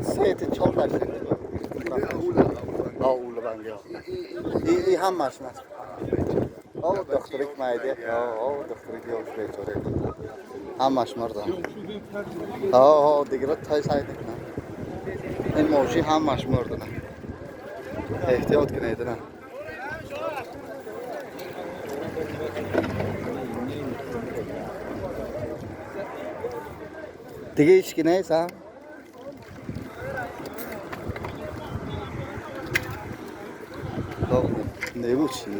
Се чор та. Ja, Olle ja. I Hammarsnäs. Ja, doktorik Meide. Ja, doktorik Jonsbetore. Ҳамаш мурдан. Ҳо, дигар тай сай мекунам. Ин мошин ҳамаш мурдана. Эҳтиёт кунед, на. Дига ҳеч ки нест, а? Небуд чи?